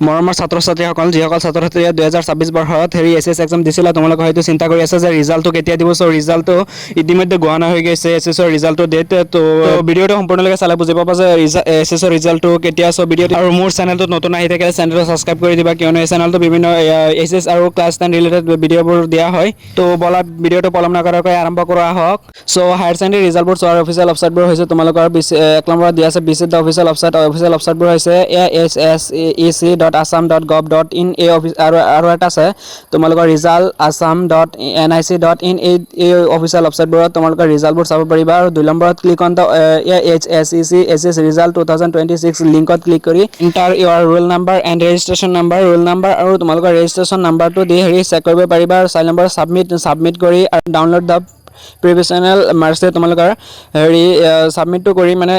মৰমৰ ছাত্ৰ ছাত্ৰীসকল, যিসকল ছাত্ৰ ছাত্ৰীয়ে 2026 বৰ্ষত হেৰি এইচএছ এক্সাম দিছিলে, তোমালোকে হয়তো চিন্তা কৰি আছে যে ৰিজাল্টটো কেতিয়া দিব। চ' ৰিজাল্টটো ইতিমধ্যে ঘোষণা হৈ গৈছে, এইচএছৰ ৰিজাল্টটো ডেট। তো ভিডিঅ'টো সম্পূৰ্ণলৈকে চালে বুজি পাবা যে এইচএছৰ ৰিজাল্টটো কেতিয়া। চ' ভিডিঅ'টো আৰু মোৰ চেনেলটোত নতুন আহি থাকিলে চেনেলটো ছাবস্ক্ৰাইব কৰি দিবা, কিয়নো এই চেনেলটো বিভিন্ন এইচএছ আৰু ক্লাছ 10 ৰিলেটেড ভিডিঅ'বোৰ দিয়া হয়। তো বলা, ভিডিঅ'টো পলম নকৰাকৈ আৰম্ভ কৰা হওক। চ' হায়াৰ ছেকেণ্ডেৰী ৰিজাল্টবোৰ চোৱাৰ অফিচিয়েল ৱেবছাইটবোৰ হৈছে তোমালোকৰ এক নম্বৰত দিয়া আছে visit the official website. Official ৱেবছাইটবোৰ হৈছে ahsec.assam.gov.in, এই অফিচ। আৰু আৰু এটা আছে তোমালোকৰ result assam.nic.in। এই এই অফিচিয়েল ৱেবছাইটবোৰত তোমালোকৰ ৰিজাল্টবোৰ চাব পাৰিবা। আৰু দুই নম্বৰত click on the AHSEC HS result 2026 লিংকত ক্লিক কৰি enter your roll number and registration number। Roll number আৰু তোমালোকৰ ৰেজিষ্ট্ৰেশ্যন নাম্বাৰটো দি হেৰি চেক কৰিব পাৰিবা। আৰু চাৰি নম্বৰ ছাবমিট ছাবমিট কৰি আৰু ডাউনলোড the provisional মাৰ্কশ্বিট। তোমালোকৰ হেৰি ছাবমিটটো কৰি মানে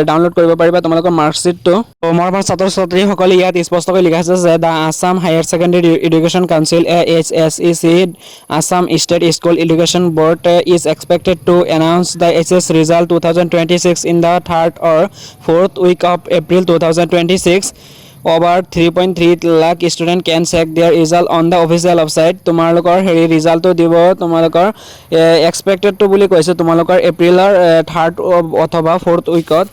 ডাউনলোড কৰিব পাৰিবা তোমালোকৰ মাৰ্কশ্বিটটো। মৰমৰ ছাত্ৰ ছাত্ৰীসকলে, ইয়াত স্পষ্টকৈ লিখা আছে যে the Assam Higher Secondary Education Council, AHSEC, Assam State School Education Board, is expected to announce the HS result 2026 in the third or fourth week of April 2026. Over 3.3 lakh student can check their result on the official website. তোমালোকৰ হেৰি ৰিজাল্টটো দিব তোমালোকৰ এক্সপেক্টেডটো বুলি কৈছে তোমালোকৰ এপ্ৰিলৰ third অথবা ফ'ৰ্থ উইকত।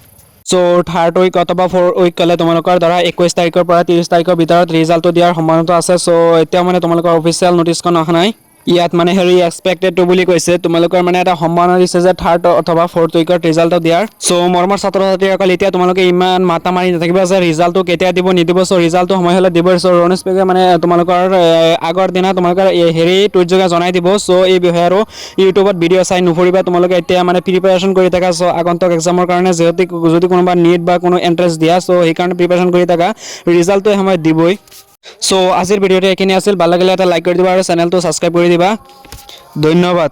চ' থাৰ্ড উইক অথবা ফ'ৰ্থ উইক ক'লে তোমালোকৰ ধৰা 21 তাৰিখৰ পৰা 30 তাৰিখৰ ভিতৰত ৰিজাল্টটো দিয়াৰ সম্ভাৱনাটো আছে। চ' এতিয়া মানে তোমালোকৰ অফিচিয়েল নটিচখন অহা নাই। ইয়াত মানে হেৰি এক্সপেক্টেডটো বুলি কৈছে, তোমালোকৰ মানে এটা সম্ভাৱনা দিছে যে থাৰ্ড অথবা ফ'ৰ্থ উইকত ৰিজাল্টটো দিয়াৰ। চ' মৰমৰ ছাত্ৰ ছাত্ৰীসকল, এতিয়া তোমালোকে ইমান মাথা মাৰি নাথাকিবা যে ৰিজাল্টটো কেতিয়া দিব নিদিব। চ' ৰিজাল্টটো সময় হ'লে দিব। চ' ৰণোজ পেগুৱে মানে তোমালোকৰ আগৰ দিনা তোমালোকৰ এই হেৰি টুইট যোগে জনাই দিব। চ' এই বিষয়ে আৰু ইউটিউবত ভিডিঅ' চাই নুফুৰিবা। তোমালোকে এতিয়া মানে প্ৰিপেৰেশ্যন কৰি থাকা। চ' আগন্তুক এক্সামৰ কাৰণে, যিহেতু যদি কোনোবা নিট বা কোনো এণ্ট্ৰেঞ্চ দিয়া, চ' সেইকাৰণে প্ৰিপেৰেশ্যন কৰি থাকা, ৰিজাল্টটো এই সময়ত দিবই। চ' আজিৰ ভিডিঅ'টো এইখিনি আছিল। ভাল লাগিলে এটা লাইক কৰি দিবা আৰু চেনেলটো ছাবস্ক্ৰাইব কৰি দিবা। ধন্যবাদ।